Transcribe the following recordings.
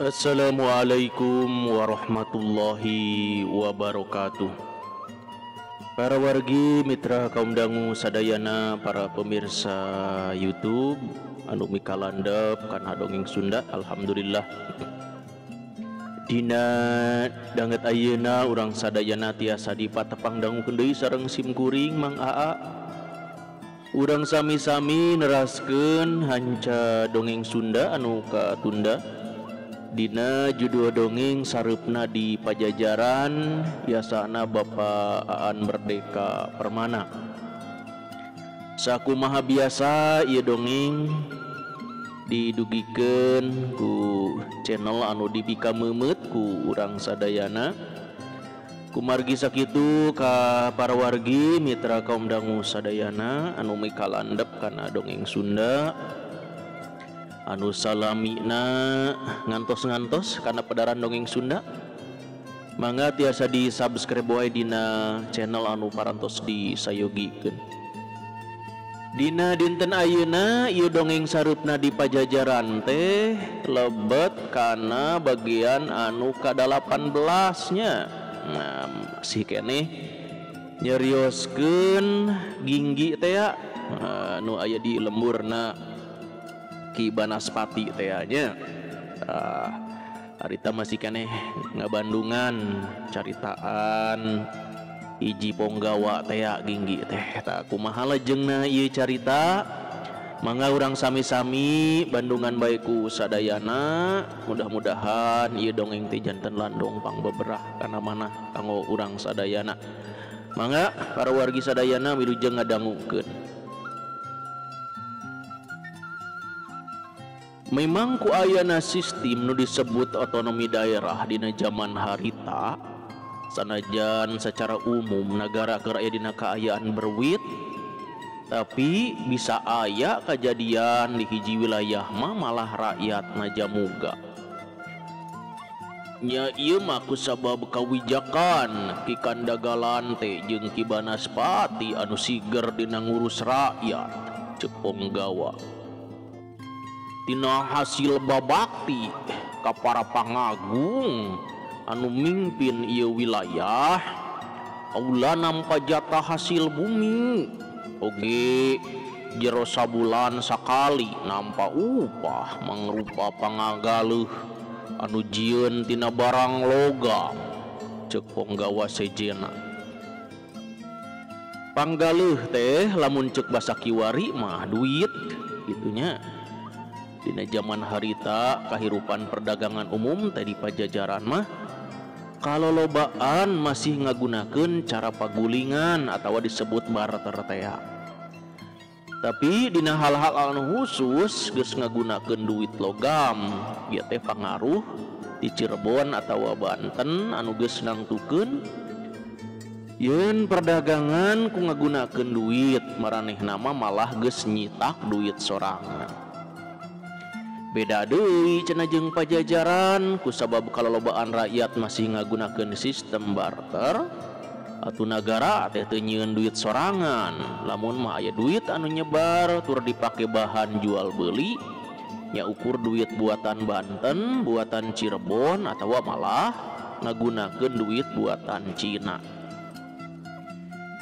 Assalamualaikum warahmatullahi wabarakatuh. Para wargi mitra kaum dangu sadayana, para pemirsa YouTube anu mikalandep kana dongeng Sunda, alhamdulillah. Dina danget ayeuna urang sadayana tiasa dipatepang dangukeun deui sareng sim kuring Mang Aa. Urang sami-sami neraskeun hanca dongeng Sunda anu katunda dina judul dongeng Sareupna di Pajajaran, biasana Bapak Aan Merdeka Permana. Sakumaha biasa ieu dongeng didugikeun ku channel anu dipikameumeuet ku urang sadayana. Kumargi sakitu ka para wargi mitra kaum dangu sadayana anu mikalandep kana dongeng Sunda anu salamina ngantos-ngantos kana pedaran dongeng Sunda, mangga tiasa di subscribe wae dina channel anu parantos disayogikeun. Dina dinten ayeuna ieu dongeng Sareupna di Pajajaran teh lebet kana bagian anu ka-18 nya. Nah, masih keneh nyerioskeun ginggi teh anu aya di lemburna Ki Banaspati teh nya. Harita masih keneh ngabandungan caritaan hiji ponggawa teh ginggi teh. Tah kumaha lejengna ieu carita, mangga urang sami-sami bandungan bae ku sadayana. Mudah-mudahan ieu dongeng teh janten landong pangbeberah kana manah kanggo urang sadayana. Mangga para wargi sadayana wilujeng ngadangukeun. Memang ku ayana sistem nu disebut otonomi daerah dina zaman harita, sanajan secara umum nagara keur aya dina kaayaan berwit, tapi bisa aya kejadian di hiji wilayah mah malah rakyat najamuga. Nya ieu mah kusabab kawijakan Ki Kandagalan teh jeung Ki Banaspati anu siger dina ngurus rakyat, ceuk ponggawa. Tina hasil babakti ka para pangagung anu mimpin ieu wilayah, kaula nampa jatah hasil bumi oge jero sabulan sakali nampa upah mangrupa pangagaleuh anu jieun tina barang logam, ceuk ponggawa sejena. Panggaleuh teh lamun ceuk basa kiwari mah duit gitunya. Dina zaman harita kahirupan perdagangan umum teh di Pajajaran mah kalolobaan masih ngagunakeun cara pagulingan atawa disebut barter teh. Tapi dina hal-hal anu khusus geus ngagunakeun duit logam, ieu teh pangaruh di Cirebon atawa Banten anu geus nangtukeun yeun perdagangan ku ngagunakeun duit, maranehna mah malah geus nyitak duit sorangan. Beda deui cenah jeung Pajajaran kusabab kalolobaan rakyat masih ngagunakeun sistem barter, atuh nagara teh teu nyieun duit sorangan. Lamun mah aya duit anu nyebar tur dipake bahan jual beli, nya ukur duit buatan Banten, buatan Cirebon atawa malah ngagunakeun duit buatan Cina.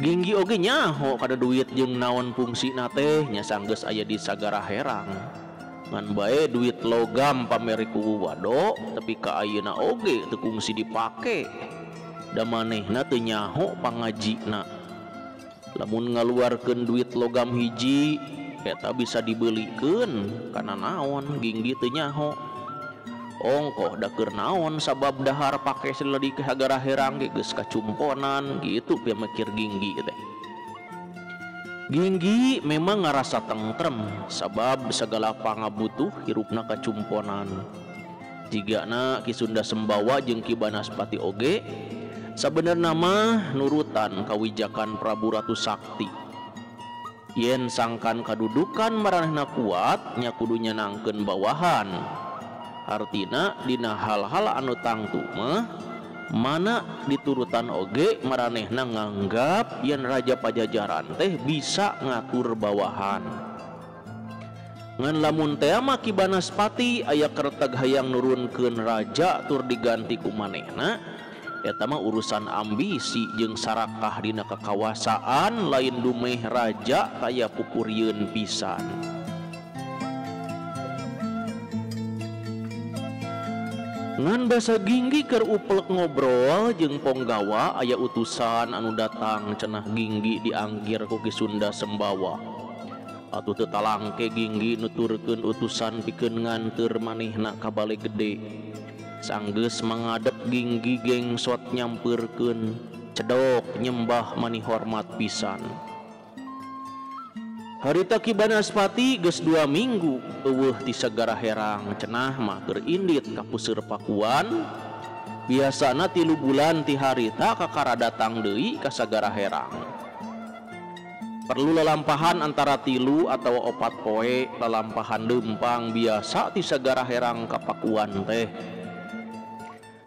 Ginggi oge nyaho kada duit jeung naon fungsina teh, nya sanggeus aya di sagara herang. Ngan bae duit logam pameri ku wado, tapi ka ayeuna oge teu kungsi dipake. Da manehna teu nyaho pangajina. Lamun ngaluarkeun duit logam hiji eta bisa dibelikeun kana naon, ginggi teu nyaho. Ongkoh da keur naon sabab dahar pake seledik hagara herang ge geus kacumponan gitu pamikir ginggi teh. Ginggi memang ngarasa tengrem sabab sagala pangabutuh hirupna kacumponan. Jigana Ki Sunda Sembawa jeung Ki Banaspati oge sabenerna mah nurutan kawijakan Prabu Ratu Sakti. Yen sangkan kadudukan maranehna kuat nya kudu nyenangkeun bawahan. Artina dina hal-hal anu tangtu mah mana diturutan oge maranehna nganggap yen Raja Pajajaran teh bisa ngatur bawahan. Ngan lamun teh mah Ki Banaspati aya kerteg hayang nurunkeun raja tur diganti ku manehna, eta mah urusan ambisi jeung sarakah dina kakawasaan lain dumeh raja taya pupurieun pisan. Ngan basa Ginggi keur uplek ngobrol jeung Ponggawa aya utusan anu datang cenah Ginggi dianggir ku Ki Sunda Sembawa. Atuh teu talangke Ginggi nuturkeun utusan pikeun nganteur manehna ka bale gede. Sanggeus mangadep Ginggi gengsot nyampeurkeun, cedok nyembah mani hormat pisan. Harita Ki Banaspati geus 2 minggu eueuh ti Sagara Herang cenah mah keur indit ka Puseur Pakuan. Biasana 3 bulan ti harita kakara datang deui ka Sagara Herang. Perlu lalampahan antara 3 atau 4 poe lalampahan leumpang biasa ti Sagara Herang ka Pakuan teh.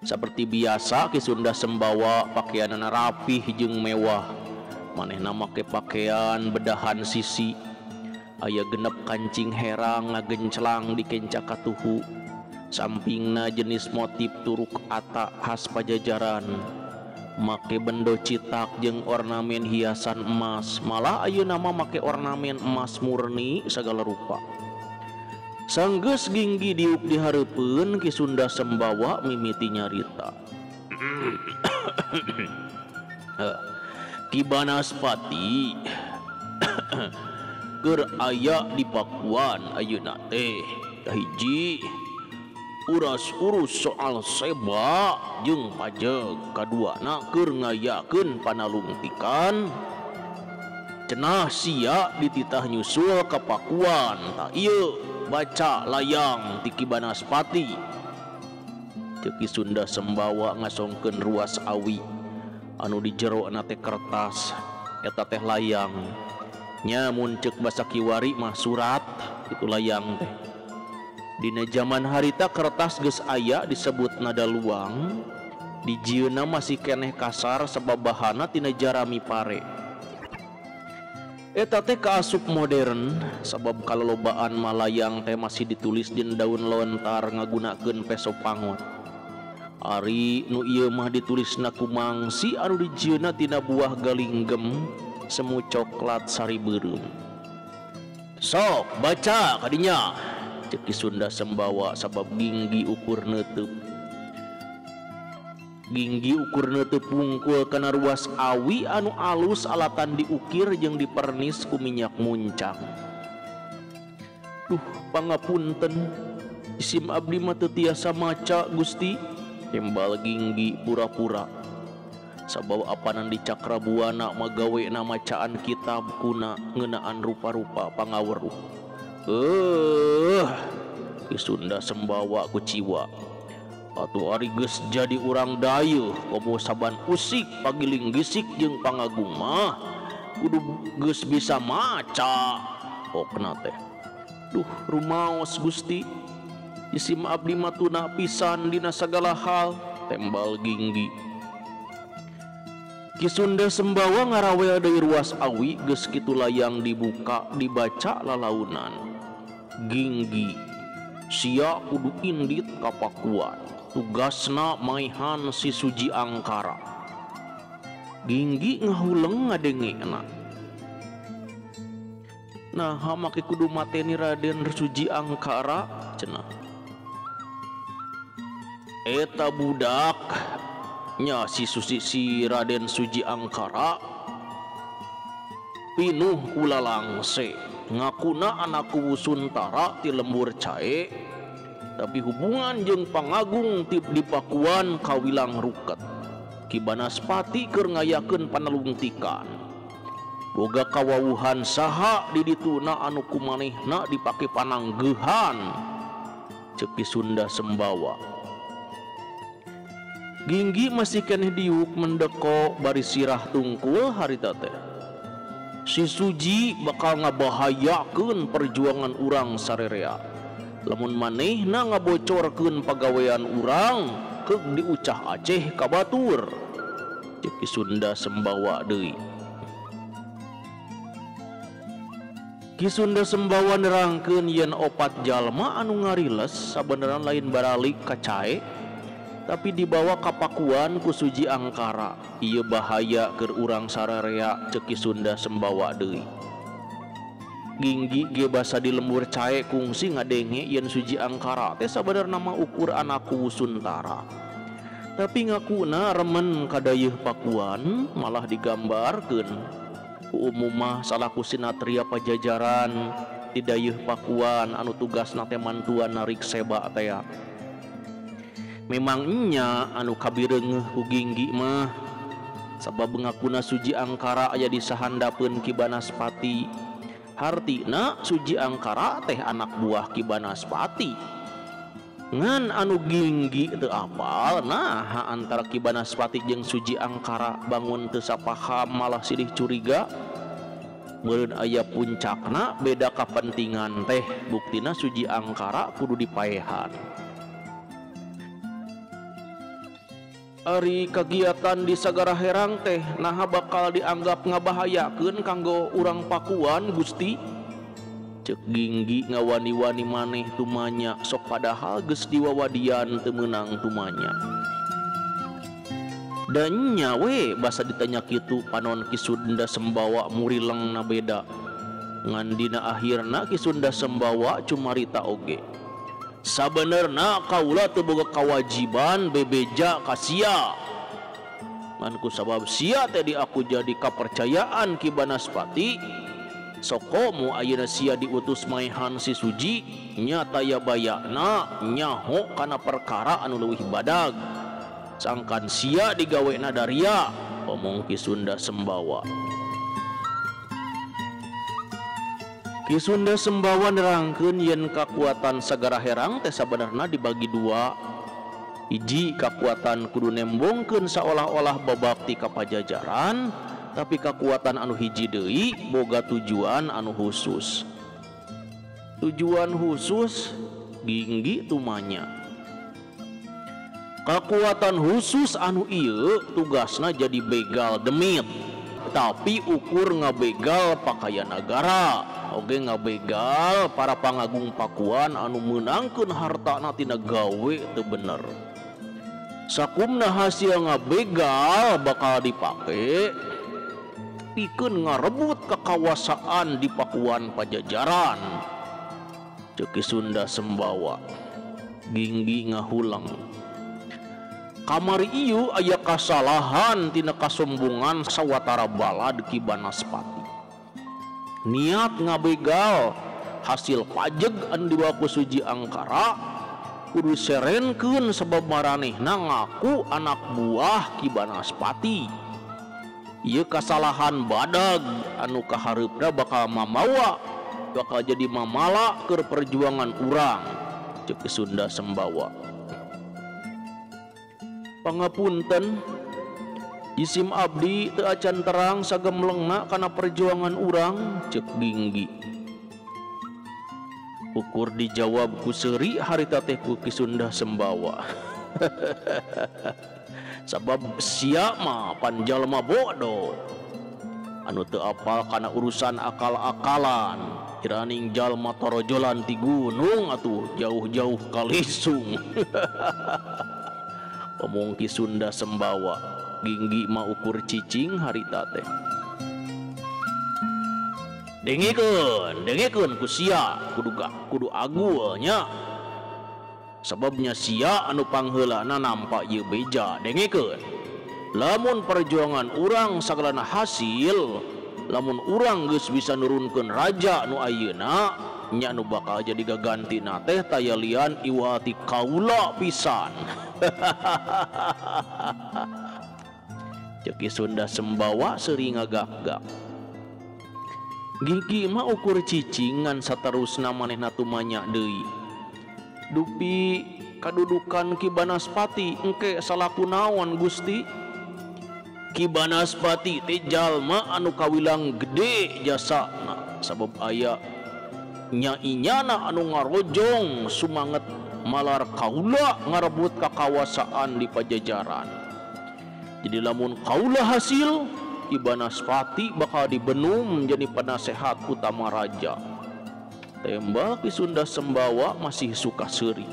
Seperti biasa Ki Sunda Sembawa pakaianana rapih jeung mewah. Manehna make pakaian bedahan sisi. Aya genep kancing herang ngagencelang di kenca katuhu. Sampingna jenis motif turuk ata khas Pajajaran. Make bendo citak jeung ornamen hiasan emas. Malah ayeuna mah make ornamen emas murni sagala rupa. Sanggeus Ginggi diuk dihareupeun Ki Sunda Sembawa mimiti nyarita. Ki Banaspati keur aya di Pakuan ayeuna teh. Kahiji uras-urus soal seba jeung pajeg, kaduana keur ngayakeun panalungtikan. Cenah sia dititah nyusul ka Pakuan. Ta ieu baca layang ti Ki Banaspati. Ceuk Ki Sunda Sembawa ngasongkeun ruas awi anu di jero na teh kertas eta teh layang. Nya mun ceuk basa kiwari mah surat itu layang teh. Dina jaman harita kertas geus aya disebut nada luang, dijieunna masih keneh kasar sebab bahana tina jarami pare. Eta teh kaasup modern sabab kalolobaan malayang teh masih ditulis dina daun lontar ngagunakeun peso pangot. Ari nu ieu mah ditulisna ku mangsi anu dijieunna tina buah galinggem semu coklat sari beureum. Sok baca kadinya ceuk Ki Sunda Sembawa sabab Ginggi ukur neuteub. Ginggi ukur neuteub wungkul kana ruas awi anu alus alatan diukir jeung dipernis ku minyak muncang. Duh pangapunten isim abdi mah teu tiasa maca Gusti, tembal Ginggi pura-pura. Sabab apanan di Cakrabuana magawena macaan kitab kuna ngeunaan rupa-rupa pangaweruh. Ki Sunda Sembawa kuciwa. Atuh ari geus jadi urang dayeuh komo saban usik pagiling gisik jeung pangagung mah kudu geus bisa maca. Pokna teh. Duh rumaos Gusti. Isim abdi mah tuna pisan dina sagala hal, tembal Ginggi. Ki Sunda Sembawa ngarawel deui ruas awi geus kitu layang dibuka dibaca lalaunan. Ginggi sia kudu indit ka Pakuan, tugasna maihan si Suji Angkara. Ginggi ngahuleng ngadengena. Nah make kudu mateni Raden Suji Angkara cenah. Eta budak nya si Susi si Raden Suji Angkara pinuh kula langse ngakuna anakku Wusuntara ti lembur cae tapi hubungan jeung pangagung tip di Pakuan kawilang ruket. Ki Banaspati keur ngayakeun panalungtikan. Boga kawawuhan saha di dituna anu kumanehna dipake pananggeuhan. Ceuk Ki Sunda Sembawa. Ginggi masih keneh diuk mendeko bari sirah tungkul harita teh. Si Suji bakal ngabahayakeun perjuangan urang sarerea. Lamun manehna ngabocorkeun pagawean urang keuk diucah Aceh ka batur. Ceuk Ki Sunda Sembawa deui. Ki Sunda Sembawa nerangkeun yen opat jalma anu ngariles sabenerna lain baralik ka cae tapi dibawa ka Pakuan ku Suji Angkara. Ieu bahaya keur urang sararea. Ceuk Ki Sunda Sembawa deui. Ginggi ge basa di lembur cae kungsi ngadenge yen Suji Angkara teh sabenerna mah ukur anakku Suntara. Tapi ngakuna remen kadayeuh Pakuan malah digambarkeun ku umumah salaku sinatria Pajajaran di dayeuh Pakuan anu tugasna teh mantuan narik seba teh. Memang nya anu kabireungeuh ku Ginggi mah sabab ngakuna Suji Angkara aya di sahandapeun Ki Banaspati. Hartina Suji Angkara teh anak buah Ki Banaspati. Ngan anu Ginggi teu apal nah antara Ki Banaspati jeung Suji Angkara bangun teu sapaham malah silih curiga. Meureun aya puncakna beda kapentingan teh buktina Suji Angkara kudu dipaehan. Ari kagiatan di Sagara Herang teh naha bakal dianggap ngabahayakeun kanggo urang Pakuan Gusti. Ceuk Ginggi ngawani-wani maneh tumanya sok padahal geus diwawadian teu meunang tumanya. Dan nya we basa ditanya kitu panon Ki Sunda Sembawa murilengna beda. Ngan dina akhirna Ki Sunda Sembawa cumarita oge. Sabenerna kaula teu boga kawajiban bebeja ka sia. Ngan ku sabab sia teh diaku jadi kapercayaan Ki Banaspati, sokomu ayeuna sia diutus maehan si Suji nya taya bayana nyaho kana perkara anu leuwih badag. Sangkan sia digawena daria, omong Ki Sunda Sembawa. Ki Sunda Sembawa nerangkeun yen kakuatan Sagara Herang teh sabenerna dibagi dua. Hiji kakuatan kudu nembongkeun saolah-olah babakti ka Pajajaran, tapi kakuatan anu hiji deui boga tujuan anu khusus. Tujuan khusus Ginggi tumanya. Kakuatan khusus anu ieu tugasna jadi begal demit, tapi ukur ngabegal pakaian nagara. Oge ngabegal para pangagung Pakuan anu meunangkeun hartana tina gawe teu bener. Sakumna hasil ngabegal bakal dipake pikeun ngarebut kekawasaan di Pakuan Pajajaran. Ceuk Ki Sunda Sembawa. Ginggi ngahulang. Kamari ieu aya kasalahan tina kasombongan sawatara balad Ki Banaspati. Niat ngabegal hasil pajeg anu dibawa ku Suji Angkara kudu serenkeun sebab maranehna ngaku anak buah Ki Banaspati. Ieu kasalahan badag anu kahareupna bakal mamawa bakal jadi mamala keur perjuangan urang. Ceuk Ki Sunda Sembawa. Pangapunten jisim abdi teu acan terang sagemlengna kana perjuangan urang. Ceuk Ginggi. Ukur dijawab ku seuri harita teh ku Ki Sunda Sembawa. Sabab sia mah pan jalma bodoh anu teu apal kana urusan akal-akalan. Iraning jalma torojolan ti gunung atuh jauh-jauh kalisung. Omong Ki Sunda Sembawa. Ginggi mah ukur cicing harita teh. Dengekeun, dengekeun ku sia kudu agul nya. Sababnya sia anu pangheulana nampak ieu beja. Dengekeun. Lamun perjuangan urang sagalana hasil, lamun urang geus bisa nurunkeun raja nu ayeuna, nya nu bakal jadi gagantina teh taya lian iwati kaula pisan. Ceuk Ki Sunda Sembawa seuri ngagak-gak. Ginggi mah ukur cicing ngan saterusna manehna tumanya deui. Dupi kadudukan Ki Banaspati engke salaku naon Gusti? Ki Banaspati teh jalma anu kawilang gede jasana sabab aya nyainyana anu ngarojong sumanget malar kaula ngarebut kakawasaan di Pajajaran. Jadi lamun kaula hasil Ki Banaspati bakal dibenum jadi penasehat utama raja. Tembak Ki Sunda Sembawa masih suka seuri.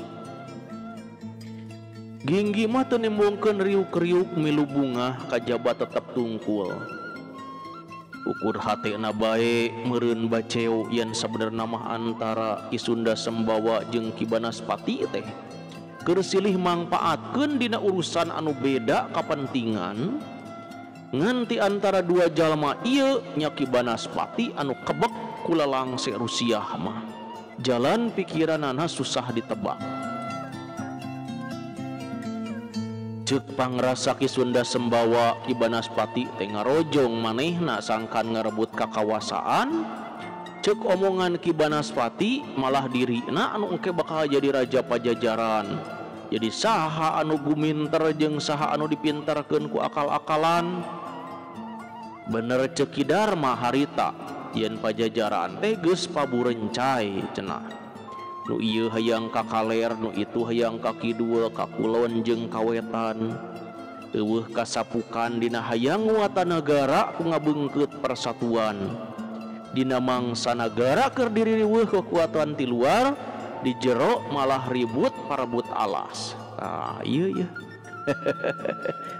Ginggi mah teu nimbungkeun riuk-riuk milu bungah kajaba tetep tungkul. Ukur hatena bae meureun baceo yen sabenerna mah antara Ki Sunda Sembawa jeung Ki Banaspati teh keur silih mangpaatkeun dina urusan anu beda kapentingan. Ngan ti antara dua jalma ieu nya Ki Banaspati anu kebek kulalangse Rusiah mah. Jalan pikiranana susah ditebak. Ceuk pangrasa Ki Sunda Sembawa Ki Banaspati teh ngarojong manehna sangkan ngarebut kakawasaan. Ceuk omongan Ki Banaspati malah dirina anu engke bakal jadi raja Pajajaran. Jadi saha anu guminter jeung saha anu dipinterkeun ku akal-akalan. Bener ceuk Ki Darma harita yen Pajajaran teh geus paburencai cenah. Nu ieu hayang ka kaler, nu itu hayang ka kidul, ka kulon jeung ka wetan. Eueuh kasapukan dina hayang nguatan nagara ku ngabeungkeut persatuan. Dina mangsa nagara keur diririweuh kekuatan ti luar, di jero malah ribut parebut alas. Ah, ieu ieu.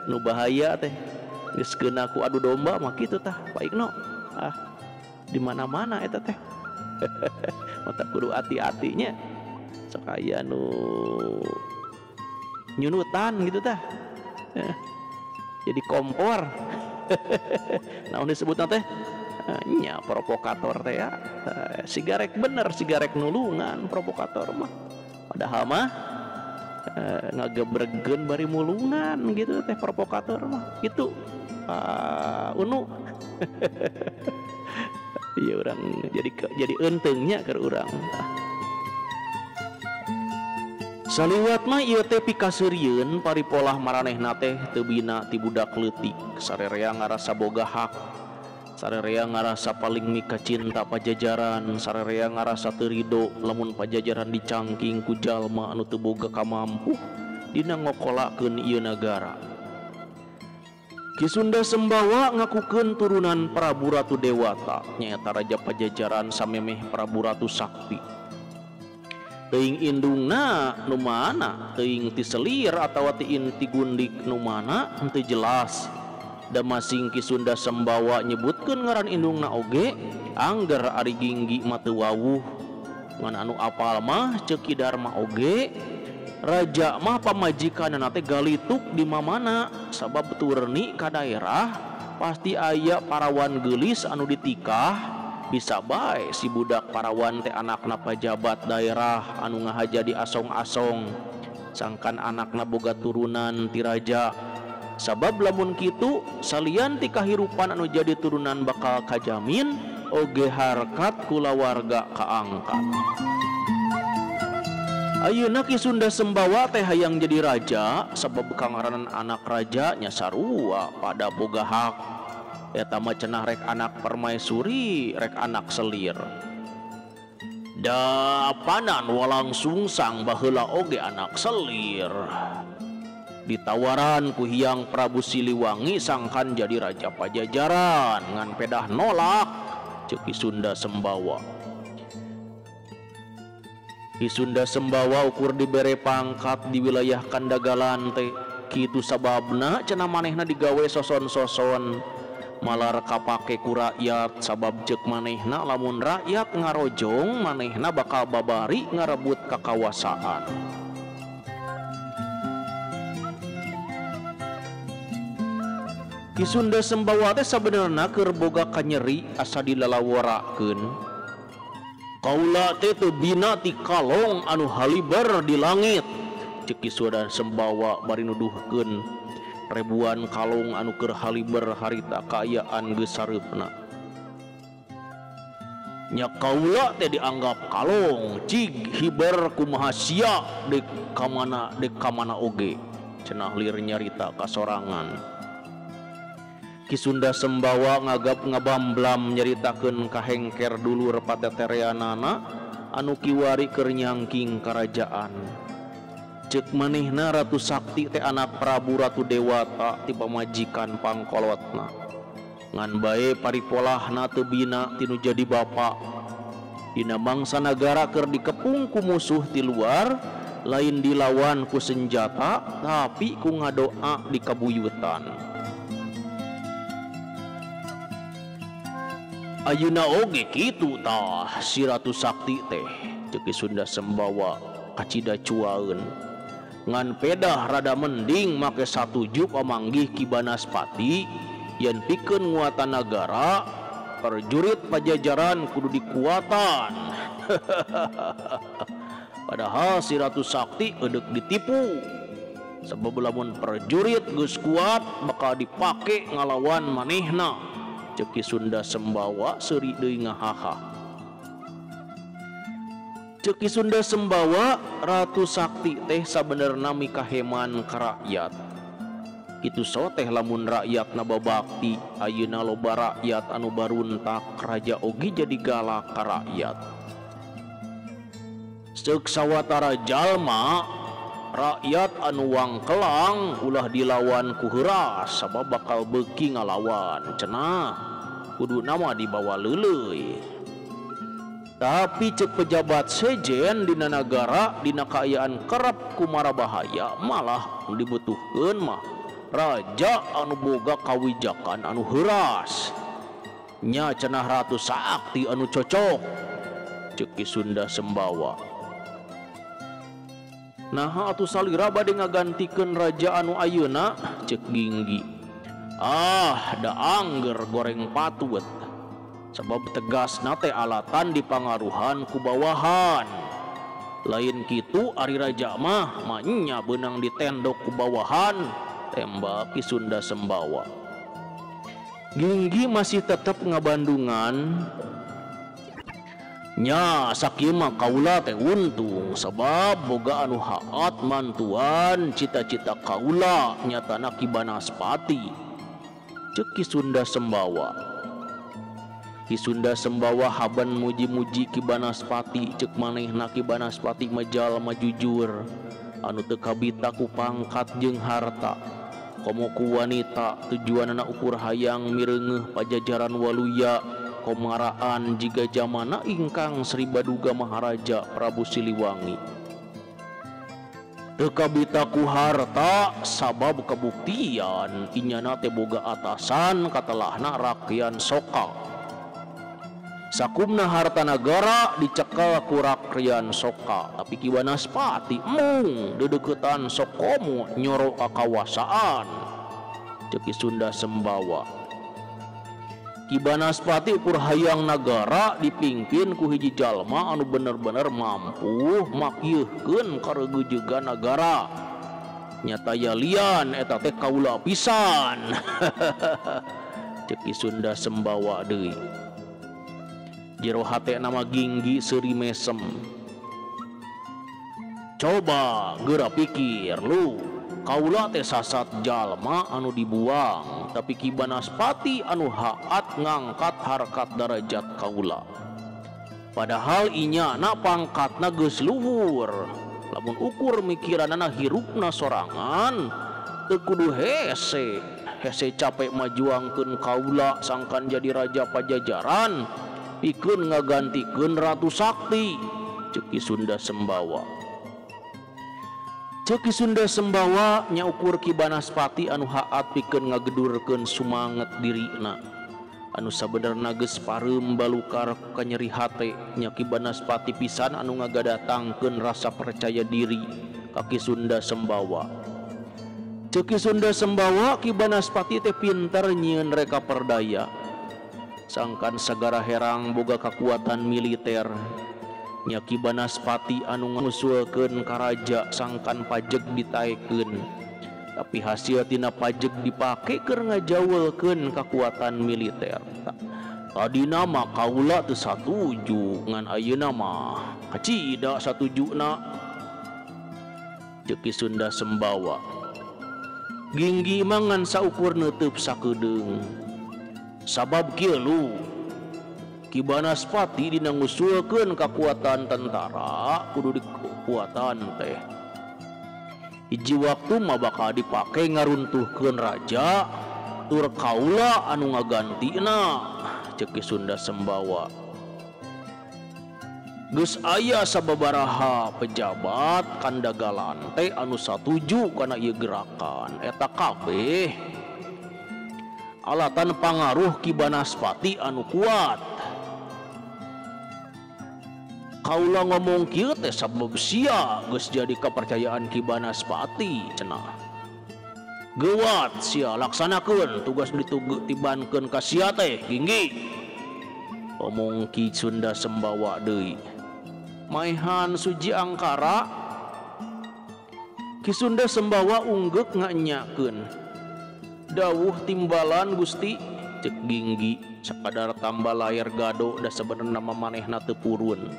Nu bahaya teh. Geus keuna ku adu domba mah kitu tah, Pak Igno. Ah, di mana-mana eta teh. Mata kudu hati-hatinya sok aya nu nyunutan gitu tah. Jadi kompor. Naon disebutna teh? Nya provokator teh ya. Sigarek bener, sigarek nulungan provokator mah. Padahal mah ngagebregeun bari mulungan gitu teh provokator mah. Gitu. Unu. Iya orang jadi euntengnya keur urang. Saliwat mah ieu teh pikaseurieun paripolah maranehna teh teu bina ti budak leutik. Sarerea ngarasa boga hak. Sarerea ngarasa paling mikacinta Pajajaran, sarerea ngarasa teu rido lamun Pajajaran dicangking ku jalma anu teu boga kamampuh dina ngokolakeun ieu nagara. Ki Sunda Sembawa ngakukeun turunan Prabu Ratu Dewata nyaeta raja Pajajaran samemeh Prabu Ratu Sakti. Teuing indungna nu mana, teuing ti selir atawa ti inti gundik nu mana henteu jelas. Da masing Ki Sunda Sembawa nyebutkeun ngaran indungna oge angger ari Ginggi mah teu wawuh. Ngan anu apal mah ceuk Ki Darma oge raja mah pamajikanna teh galituk di mamana sabab turni ka daerah pasti aya parawan geulis anu ditikah. Bisa bae si budak parawan teh anakna pajabat daerah anu ngahaja di asong-asong sangkan anakna boga turunan ti raja. Sabab lamun kitu salian ti kahirupan anu jadi turunan bakal kajamin oge harkat kulawarga kaangkat. Ayeuna Ki Sunda Sembawa teh hayang jadi raja sabab kangaranan anak raja nya sarua pada boga hak. Eta mah cenah rek anak permaisuri rek anak selir. Dapanan walangsungsang baheula oge anak selir. Ditawaran ku Hyang Prabu Siliwangi sangkan jadi raja Pajajaran ngan pedah nolak ceuk Ki Sunda Sembawa. Ki Sunda Sembawa ukur dibere pangkat di wilayah Kandagalan teh kitu sababna cenah manehna digawe soson-soson malar kapake ku rakyat sabab ceuk manehna lamun rakyat ngarojong manehna bakal babari ngarebut kakawasaan. Ki Sunda Sembawa teh sabenerna keur boga kanyeri asa dilalaworakeun. Kaula teh teu bina ti kalong anu haliber di langit. Ceuk Ki Sunda Sembawa bari nuduhkeun ribuan kalong anu keur haliber harita kaayaan geus sareupna. Nya kaula teh dianggap kalong cig hiber kumaha sia dek kamana oge cenah lir nyarita kasorangan. Ki Sunda Sembawa ngagap ngabamblam nyaritakeun kahengker dulur patetereanana anu kiwari keur nyangking karajaan. Ceuk manehna Ratu Sakti teh anak Prabu Ratu Dewata ti pamajikan pangkolotna. Ngan bae paripolahna teu bina tinu jadi bapa. Dina mangsa nagara keur dikepung ku musuh ti luar, lain dilawan ku senjata tapi ku ngadoa di kabuyutan. Ayeuna oge kitu tah si Ratu Sakti teh ceuk Ki Sunda Sembawa kacida cuaeun. Ngan pedah rada mending make satuju pamanggih Ki Banaspati yen pikeun nguatan nagara prajurit Pajajaran kudu dikuatan. Padahal si Ratu Sakti eudek ditipu. Sebab lamun prajurit geus kuat bakal dipake ngalawan manehna. Ceuk Ki Sunda Sembawa seuri deui ngahaha. Ceuk Ki Sunda Sembawa Ratu Sakti teh sabenerna mikaheman ka rakyat. Kitu so teh lamun rakyatna babakti, ayeuna loba rakyat anu baruntak, raja oge jadi galak ka rakyat. Ceuk sawatara jalma rakyat anu wangkelang ulah dilawan ku heuras sabab bakal beuki ngalawan cenah kudu nama dibawa leuleuy. Tapi ceuk pejabat sejen dina nagara dina kaayaan kerep ku marabahaya malah dibutuhkeun mah raja anu boga kawijakan anu heuras. Nya cenah Ratu Sakti anu cocok ceuk Ki Sunda Sembawa. Naha atuh salira bade ngagantikeun raja anu ayeuna ceuk Ginggi. Ah da angger goreng patut. Sebab tegasna teh alatan dipangaruhan ku bawahan. Lain kitu ari raja mah manya beunang ditendok ku bawahan tembak Ki Sunda Sembawa. Ginggi masih tetep ngabandungan. Nya sakieu mah kaula teh untung sebab boga anu haat mantuan cita-cita kaula nyatana Ki Banaspati ceuk Ki Sunda Sembawa. Ki Sunda Sembawa haban muji-muji Ki Banaspati ceuk manehna Ki Banaspati mah jalma jujur anu teu kabita ku pangkat jeung harta komo ku wanita tujuanana ukur hayang mireungeuh Pajajaran waluya komaraan jiga jamana ingkang Sri Baduga Maharaja Prabu Siliwangi. Teu kabita ku harta sabab kabuktian inyana teh boga atasan katelahna rakyan soka. Sakumna harta nagara dicekel ku rakyan soka, tapi Ki Banaspati mung dedeukeutan sokomo nyoro ka kawasaan ceuk Ki Sunda Sembawa. Ki Banaspati ukur hayang nagara dipimpin ku hiji jalma anu bener-bener mampu makyeuhkeun karegejegan nagara. Nyata yalian eta teh kaula pisan. Ceuk Ki Sunda Sembawa deui. Jero hate nama Ginggi seuri mesem. Coba geura pikir lu, kaula teh sasat jalma anu dibuang, tapi Ki Banaspati anu haat ngangkat harkat darajat kaula. Padahal inyana pangkatna geus luhur. Lamun ukur mikiranana hirupna sorangan, teu kudu hese. Hese capek majuangkeun kaula sangkan jadi raja Pajajaran, pikeun ngagantikeun Ratu Sakti ceuk Ki Sunda Sembawa. Ceuk Ki Sunda Sembawa nya ukur Ki Banaspati anu haat pikeun ngagedurkeun sumanget dirina anu sabenerna geus pareum balukar ku kanyeri hate. Nya Ki Banaspati pisan anu ngagadatangkeun rasa percaya diri ka Ki Sunda Sembawa. Ceuk Ki Sunda Sembawa Ki Banaspati teh pinter nyieun reka perdaya sangkan sagara herang boga kakuatan militer. Nya Ki Banaspati anu ngusulkeun ka raja sangkan pajeg ditaekeun, tapi hasil tina pajeg dipake keur ngajawelkeun kakuatan militer. Tadina mah kaula teu satuju ngan ayeuna mah kacida satujuna. Ceuk Ki Sunda Sembawa. Ginggi mah ngan saukur neuteub sakedeung. Sabab kieu lu Ki Banaspati dina ngusulkeun kakuatan tentara kudu dikuatan teh. Hiji waktu mah bakal dipake ngaruntuhkeun raja tur kaula anu ngagantina. Ceuk Ki Sunda Sembawa. Geus aya sababaraha pejabat kandagalan teh anu satuju kana ieu gerakan eta kabeh alatan pangaruh Ki Banaspati anu kuat. Kaula ngomong kieu teh sabab sia geus jadi kepercayaan Ki Banaspati cenah. Gewat sia laksanakeun tugas ditibankeun ka sia teh Ginggi. Omong Ki Sunda Sembawa deui. Maehan Suji Angkara Ki Sunda Sembawa unggeuk nganyakeun. Dawuh timbalan Gusti ceuk Ginggi sakadar tambah layar gado da sebenarna mah manehna teu purun.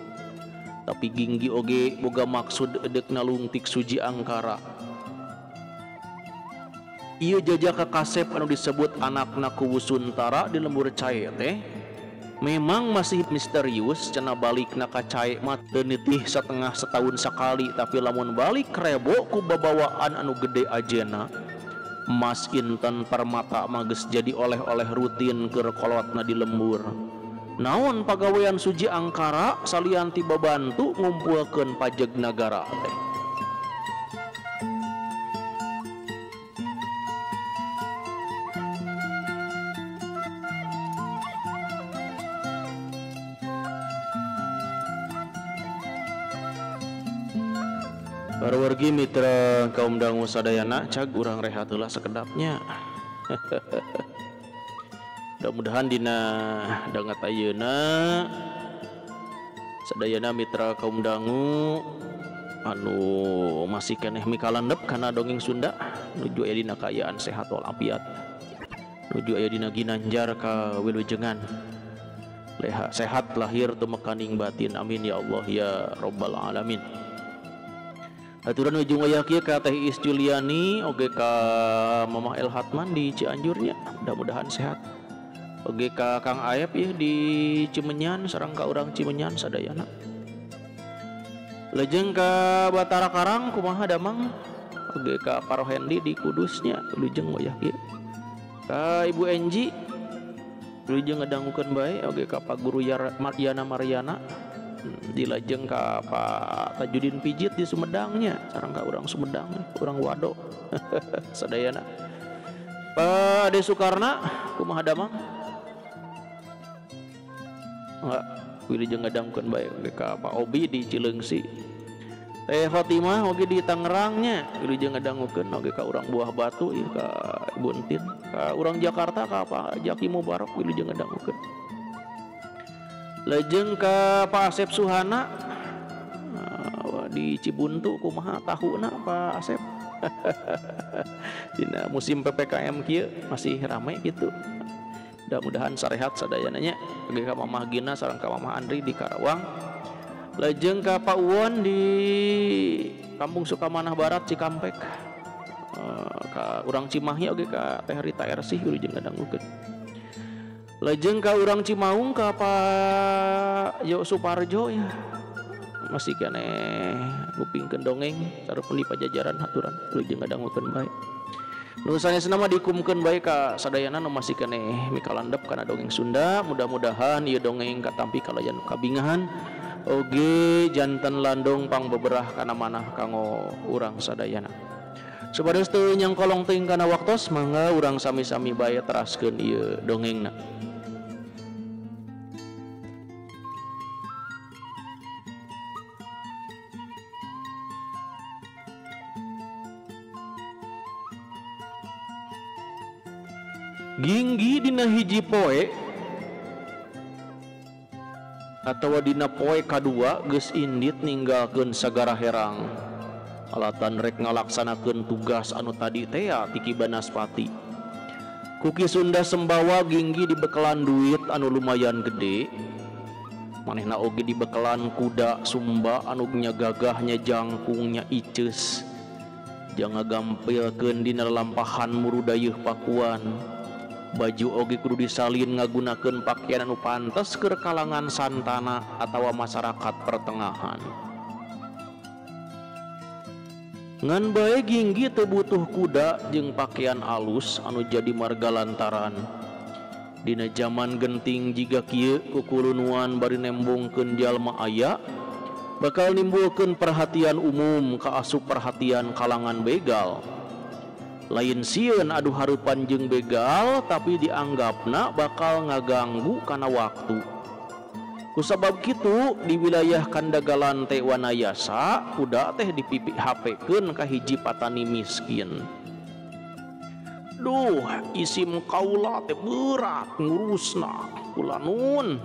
Tapi Ginggi oge boga maksud deuk nalungtik Suji Angkara. Ieu jajaka kasep anu disebut anakna Kuwu Suntara di lembur cae teh memang masih misterius cenah balikna ka cae mah teu nitih setengah setahun sakali tapi lamun balik rebo ku babawaan anu gede ajena. Emas inten permata mah geus jadi oleh-oleh rutin keur kolotna di lembur. Naon pagawean Suji Angkara salian ti babantu ngumpulkeun pajeg nagara teh. Wargi mitra kaum dangu sadayana cag urang rehat heula sekedapnya. Mudah-mudahan dina dangat ayeuna sadayana mitra kaum dangu anu masih keneh mikalandep kana dongeng Sunda nuju aya dina kaayaan sehat walafiat, nuju aya dina ginanjar ka wilujengan, leha sehat lahir tumekaning batin, amin ya Allah ya robbal alamin. Aturan ujung wayah kieu ka Teh Is Juliani oge ka Mamah El Hatman di Cianjurnya, mudah-mudahan sehat. Oge ka Kang Aep ya di Cimenyan sareng ka urang Cimenyan sadayana. Lejeng ka Batara Karang kumaha damang, oge ka Parohendi di Kudusnya lujeng wayah kieu. Ka Ibu Enji lujeng ngadangukeun bae, oge ka Pak Guru Yana Mariana. Dilajeng ka Pak Tajudin Pijit di Sumedangnya sareng ka urang Sumedang, urang Wado sadayana. Pak Ade Sukarna kumaha damang? Enggak, wilujeng ngadangkeun bae ka Pak Obi di Cileungsi. Teh Fatimah oge di Tangerangnya wilujeng ngadangukeun oge ka urang Buah Batu ieu ka Ibu Entin, ka urang Jakarta ka Pak Jaki Mubarak wilujeng ngadangukeun. Lejeng ka Pak Asep Suhana di Cibuntu kumaha tahuna Pak Asep. Dina musim PPKM kieu masih rame gitu. Mudah-mudahan sarehat sadayananya. Oge ka Mamah Gina sareng ka Mamah Andri di Karawang. Lejeng ka Pak Uwon di Kampung Sukamanah Barat Cikampek. Ka urang Cimahi oge ka Teh Rita Ersih wilujeng ngadangukeun. Lejeng ka urang Cimaung ka Pak Yo Suparjo ya. Masih keneh ngupingkeun dongeng sareng di Pajajaran haturan wilujeng ngadangukeun bae. Nu sanesna mah dikumkeun bae ka sadayana nu masih keneh mikalandep kana dongeng Sunda. Mudah-mudahan ieu dongeng katampi kalayan kabingahan oge janten landong pangbeberah kana manah kanggo urang sadayana. Supados teu nyangkolong teuing kana waktos mangga urang sami-sami bae teraskeun ieu dongengna. Ginggi dina hiji poe atawa dina poe kadua geus indit ninggalkeun sagara herang. Alatan rek ngalaksanakeun tugas anu tadi tea ti Ki Banaspati. Ku Ki Sunda Sembawa Ginggi dibekelan duit anu lumayan gede. Manehna oge dibekelan kuda Sumba anu nya gagahnya jangkungnya iceus. Jangan gampilkeun dina lalampahan murudayeuh Pakuan. Baju oge kudu disalin ngagunakeun pakaian anu pantes keur kalangan santana atawa masyarakat pertengahan. Ngan bae Ginggi teu butuh kuda jeung pakaian alus anu jadi marga lantaran. Dina jaman genting jiga kieu kukulunuan bari nembongkeun jalma aya bakal nimbulkeun perhatian umum kaasup perhatian kalangan begal. Lain sieun adu hareupan jeung begal tapi dianggapna bakal ngaganggu kana waktu. Kusabab kitu di wilayah Kandagalan teh Wanayasa kuda teh dipipi HP-keun ka hiji patani miskin. Duh, isim kaula teh berat ngurusna. Kula nun,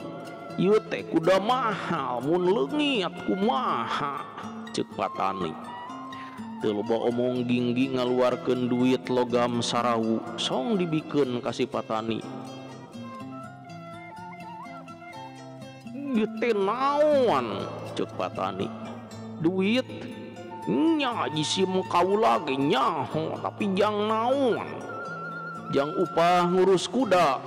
ieu teh kuda mahal mun leungit kumaha ceuk patani. Teu loba omong Ginggi ngaluarkeun duit logam sarawu song dibikeun ka si patani. Ieu teh naon ceuk patani. Duit nya jisim kaula ge nyaho tapi jang naon. Jang upah ngurus kuda.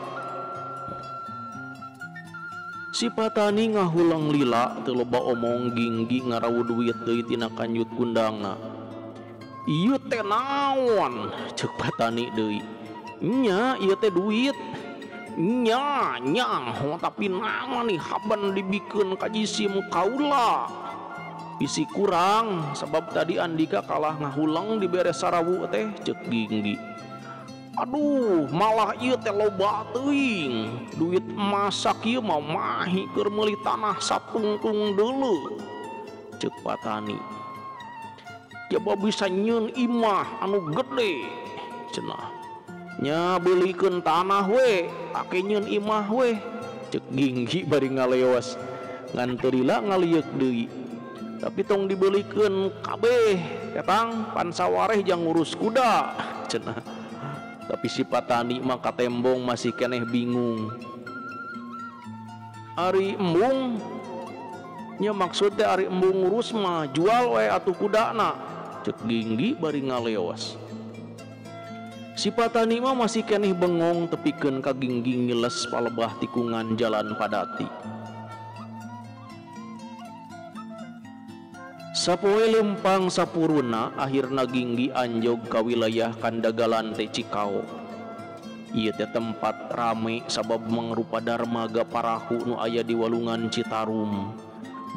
Si patani ngahulang lila teu loba omong Ginggi ngarawu duit deui tina kanjut kundangna. Ieu teh naon ceuk patani deui. Nya ieu teh duit. Nya nyaho tapi nama nih haban dibikeun ka jisim kaula. Bisi kurang sebab tadi Andika kalah ngahulang dibere sarawu teh ceuk Ginggi. Aduh malah ieu teh loba teuing. Duit masak ieu mah mahi keur meuli tanah satungtung deuleu ceuk patani. Coba bisa nyeun imah anu gede cenah. Nya beulikeun tanah we, pake nyeun imah we ceuk Ginggi bari ngaleos. Ngan teu lila ngalieuk deui. Tapi tong dibelikeun kabeh ketang pan sawareh jang ngurus kuda cenah. Tapi si patani mah katembong masih keneh bingung. Ari embung nya maksud teh ari embung ngurus mah jual we atuh kudana ceuk Ginggi bari ngaleos. Si patani mah masih keneh bengong tepikeun ka Ginggi ngiles palebah tikungan jalan Padati. Sapoe lempang sapuruna akhirna Ginggi anjog ka wilayah Kandagalan teh Cikao. Ieu teh tempat rame sabab mangrupa darmaga parahu nu aya di walungan Citarum.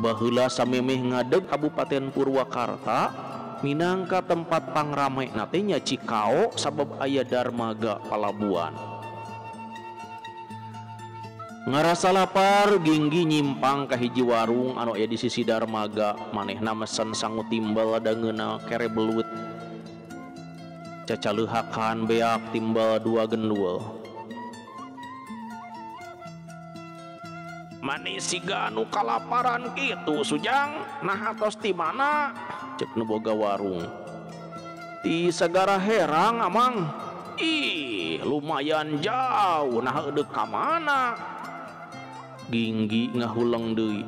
Baheula samemeh ngadeg Kabupaten Purwakarta minangka tempat pangrame na teh nya Cikao sabab aya darmaga palabuhan. Ngarasa lapar Ginggi nyimpang ka hiji warung anu aya di sisi darmaga. Manehna mesen sangu timbel dangeuna kere belut. Cacaleuhakan beak timbel 2 gendul. Manis siga anu kalaparan kitu Sujang, nah atos ti mana? Ceuk nu boga warung. Ti Sagara Herang amang. Ih, lumayan jauh, nah eudeuh ka mana? Ginggi ngahuleng deui.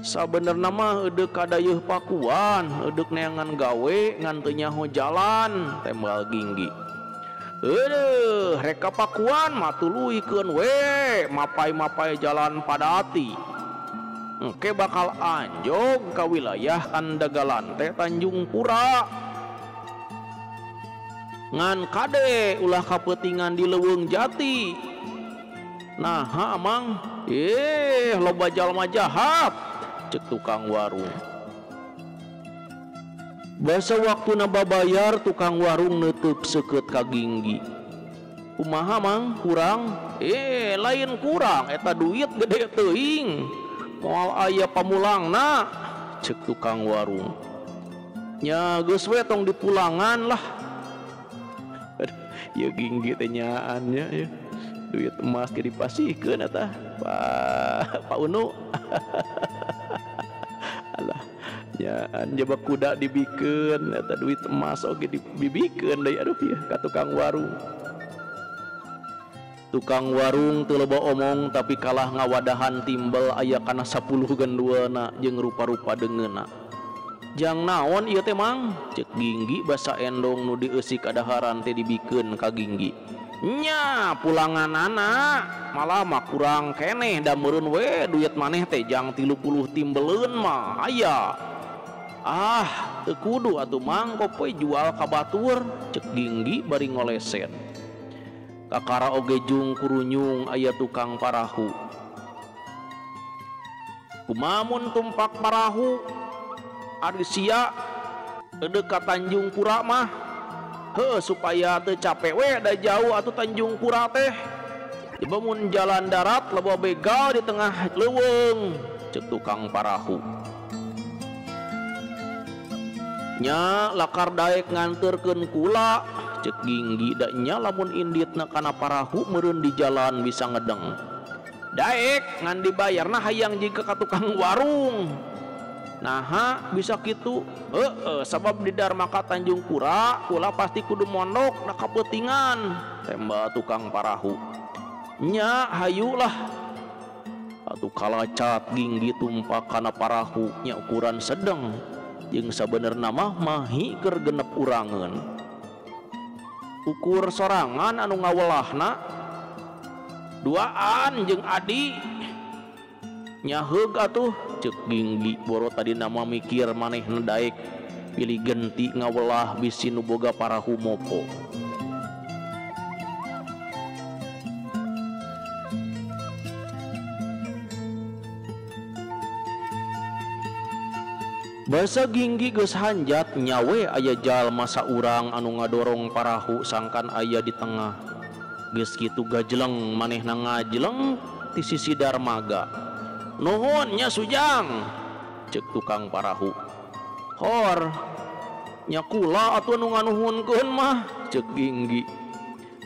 Sabenerna mah eudeuh ka dayeuh Pakuan, eudeuh neangan gawe ngan teu nyaho jalan, tembal Ginggi. Eueuh, rek ka Pakuan mah tuluykeun we, mapai-mapai jalan Padati. Engke bakal anjog ka wilayah Kandagalan teh Tanjung Pura. Ngan kade ulah kapeutingan di Leuweung Jati. Nah, amang, loba jalma jahat, cek tukang warung. Basa waktuna babayar tukang warung neuteuk seukeut ka Ginggi. Kumaha mang, kurang? Lain kurang, eta duit gede teuing. Moal aya pamulangna, cek tukang warung. Nya geus we tong dipulangan lah. Aduh, ieu Ginggi teh nyaan nya ya. Duit emas ge dipasihkeun eta Pak Unu. Alah nyaan jaba kuda dibikeun eta duit emas oge dibikeun deui aduh ya ka tukang warung. Tukang warung teu loba omong tapi kalah ngawadahan timbel aya kana 10 genduana jeung rupa-rupa deungeunna. Jang naon ieu teh mang? Ceuk Ginggi basa endong nu dieusi kadaharan teh dibikeun ka Ginggi. Nya pulanganana malah mah kurang keneh da meureun we duit maneh teh jang 30 timbeleun mah aya. Ah, teu kudu atuh mang kopoe jual ka batur, ceuk Ginggi bari ngolesen. Kakara oge jung kurunyung aya tukang parahu. Kumamun tumpak parahu ari sia deuk ka Tanjung Pura mah. Heuh supaya teu capek we da jauh atuh Tanjung Pura teh. Coba mun jalan darat loba begal di tengah leuweung, ceuk tukang parahu. Nya lakar daek nganterkeun kula, ceuk Ginggi da nya lamun inditna kana parahu meureun di jalan bisa ngedeng. Daek ngan dibayarna hayang jiga ka tukang warung. Naha bisa kitu? Heeh, sabab di Darmaka Tanjung Pura kula pasti kudu mondok na kapeutingan, tembak tukang parahu. Nya hayulah. Atuh kalacat Ginggi tumpak kana parahu nya ukuran sedeng. Jeung sabenerna mah mahi keur genep urangeun. Ukur sorangan anu ngawelahna duaan jeung adi. Nyaheug atuh ceuk Ginggi boro tadi nama mikir manehna daek pilih genti ngawelah bisi nu boga parahu mopo. Basa Ginggi geus hanjat nyawe aya jalma saurang anu ngadorong parahu sangkan aya di tengah. Geus kitu gajleng manehna ngajleng ti sisi darmaga. Nuhun nya Sujang, ceuk tukang parahu. Hor, nya kula atuh nu nganuhunkeun mah, ceuk Ginggi.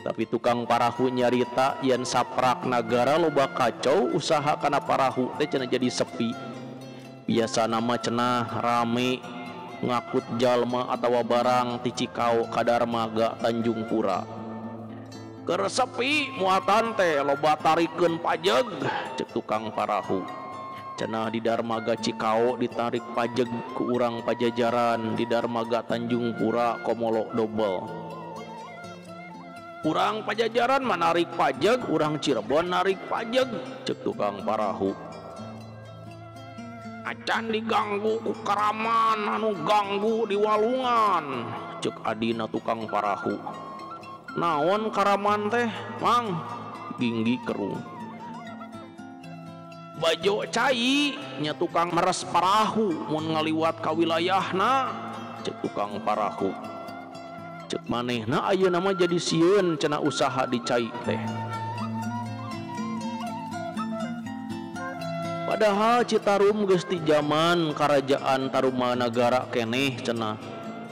Tapi tukang parahu nyarita yen saprak nagara loba kacau usaha kana parahu teh cenah jadi sepi. Biasa nama cenah rame ngakut jalma atawa barang ti Cikao ka Darmaga Tanjung Pura. Keur sepi muatan teh loba tarikeun pajeg, ceuk tukang parahu. Cenah di Darmaga Cikao ditarik pajeg ku urang Pajajaran, di Darmaga Tanjung Pura komolo dobel. Urang Pajajaran manarik pajeg, urang Cirebon narik pajeg, ceuk tukang parahu. Acan diganggu ku karaman anu ganggu di walungan, ceuk adina tukang parahu. Naon karaman teh mang? Ginggi kerung. Bajo cai nya tukang meres parahu mun ngaliwat ka wilayahna, ceuk tukang parahu. Ceuk manehna ayeuna mah jadi sieun cenah usaha di cai teh. Padahal Citarum geus ti jaman karajaan Tarumanagara keneh cenah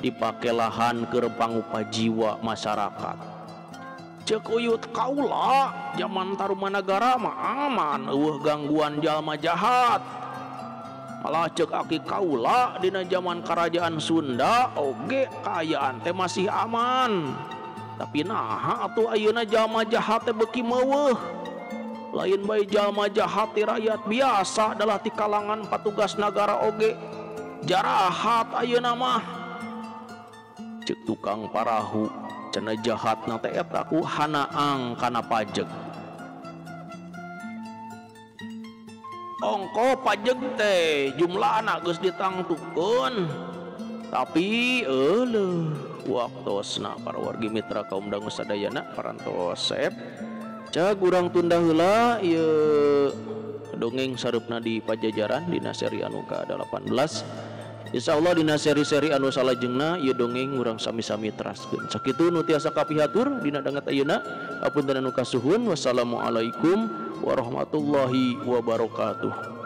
dipake lahan keur pangupajiwa masyarakat. Ceuk uyut kaula jaman Tarumanagara mah aman eueuh gangguan jalma jahat. Malah ceuk aki kaula dina jaman karajaan Sunda oge kaayaan teh masih aman. Tapi naha atuh ayeuna jalma jahat teh beuki meuweuh. Lain bae jalma jahat ti rakyat biasa adalah ti kalangan patugas nagara oge jarahat ayeuna mah. Ceuk tukang parahu cenah jahatna teh eta ku hanaang kana pajeg. Ongko pajeg teh jumlahna geus ditangtukeun. Tapi euleuh waktosna para wargi mitra kaum dangu sadayana parantos sep. Cag urang tunda heula ieu dongeng sareupna di Pajajaran dina seri anu ka-18. Insyaallah dina seri-seri anu salajengna ieu dongeng urang sami-sami teraskeun. Sakitu nu tiasa kapihatur dina danget ayeuna. Apunten anu kasuhun. Wassalamualaikum warahmatullahi wabarakatuh.